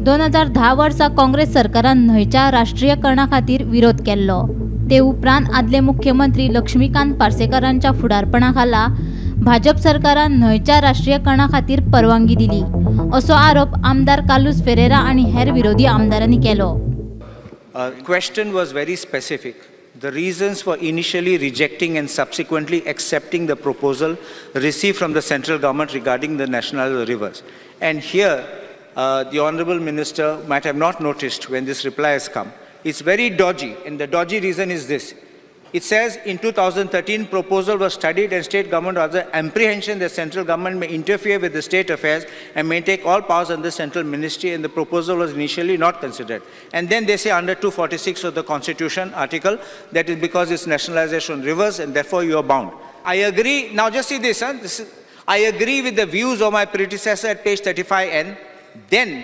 2010 वर्सा काँग्रेस सरकारान न्हंयच्या राष्ट्रीयकरणा खातीर विरोध केल्लो. ते उपरांत आदले मुख्यमंत्री लक्ष्मीकांत पार्सेकारांच्या फुडारपणा खाला भाजप सरकारान न्हंयच्या राष्ट्रीयकरणा खातीर परवानगी दिली असो आरोप आमदार कार्लुस फेरेरा आनी हेर विरोधी आमदारांनी केलो. Question was very specific. The reasons for initially rejecting and subsequently accepting the proposal received from the central government regarding the national rivers. And here, the Honorable Minister might have not noticed when this reply has come. It's very dodgy, and the dodgy reason is this. It says in 2013, proposal was studied and state government was the apprehension that central government may interfere with the state affairs and may take all powers under central ministry, and the proposal was initially not considered. And then they say under 246 of the Constitution article, that is because it's nationalization rivers and therefore you are bound. I agree, now just see this, huh? This is, I agree with the views of my predecessor at page 35N. Then,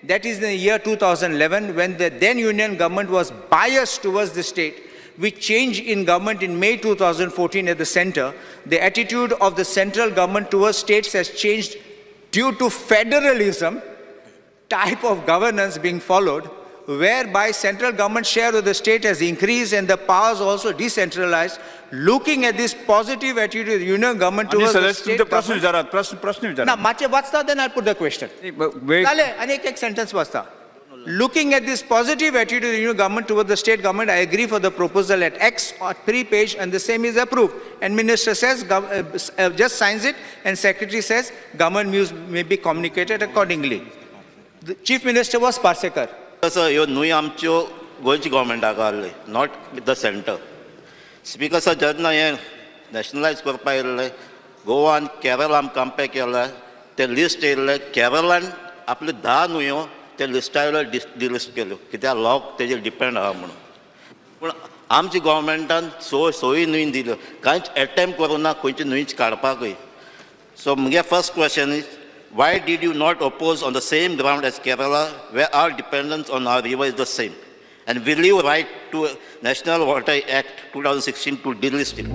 that is in the year 2011, when the then union government was biased towards the state, with change in government in May 2014 at the center, the attitude of the central government towards states has changed due to federalism type of governance being followed, whereby central government share of the state has increased and the powers also decentralized. Looking at this positive attitude of the union government towards the state government. Now, mache vachta, then I'll put the question. Dale, anek ek sentence vachta. Looking at this positive attitude of the union government towards the state government, I agree for the proposal at X or 3 page and the same is approved. And minister says, just signs it, and secretary says, government views may be communicated accordingly. The chief minister was Parsekar. Sir, ह्यो न्हूय आमच्यो गोंयची गव्हर्मेंटाक आहले, not the centre. Speaker sir, जेन्ना हें nationalised करपाक येयल्लें, गोवान केरळ आमकां compare केलें, तें लिस्ट येयल्लें, केरळान आपल्यो 10 न्हंयो ते लिस्टा वयलो डिलिस्ट केल्यो, कित्याक लोक तेजेर डिपेंड आहा म्हणून. पूण आमच्या गव्हर्मेंटान सोय न्हंय दिल्यो, कांयच एटेम्प्ट करूं ना खंयची न्हंयच काडपाकूय. सो म्हगे first question is, why did you not oppose on the same ground as Kerala, where our dependence on our river is the same? And will you write to National Water Act 2016 to delist it?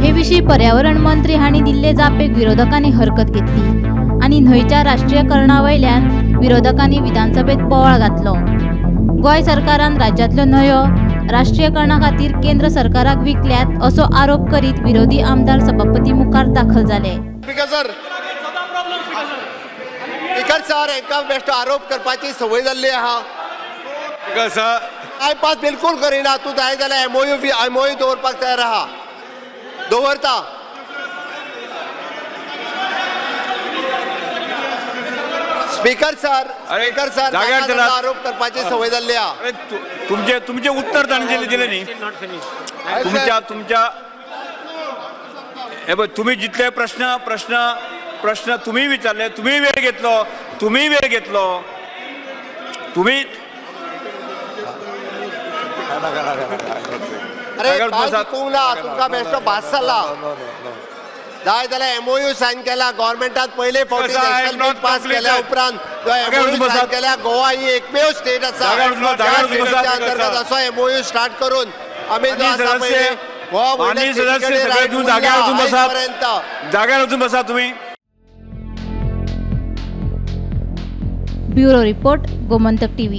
हे विशीं पर्यावरण मंत्री हांणी दिल्ले जापेक विरोधकांनी हरकत घेतली आनी न्हंयच्या राष्ट्रीयकरणा वयल्यान विरोधकांनी विधानसभेत बोवाळ घातलो. गोंय सरकारान राज्यांतल्यो न्हंयो राष्ट्रीयकरणा खातीर केंद्र सरकाराक विकल्यात असो आरोप करीत विरोधी आमदार सभापती मुखार दाखल जाले. स्पीकर सर, एका बेश्टो आरोप करपाची संवय जाल्ली आहा. टायमपास बिलकुल करिना. तूं जाय जाल्यार एमओयू दवरपाक तयार आहा, दवरता. स्पीकर सर, स्पीकर सर, आरोप करपाची संवय जाल्ली आहा. तुमचे तुमचे उत्तर तांणी दिलें न्ही. तुमच्या तुमच्या हे पळय, तुमी जितले प्रश्न प्रश्न प्रश्न तुम्ही विचारले, तुम्ही वेळ घेतलो, तुम्ही वेळ घेतलो, तुम्ही. अरे काय दिकूंक ना तुमकां, बेश्टो भास जाला. जाय जाल्यार एमओयू सायन केला गव्हर्मेंटान पयले फावटी नॅशनल बील पास केल्या उपरांत जो एमओयू सायन केल्या, गोवा ही एकमेव स्टेट आसा त्या अंतर्गत असो एमओयू स्टार्ट करून आमी जो आसा पळय गोवा जाग्यार वचून बसा तुमी. Bureau report, Gomantak TV.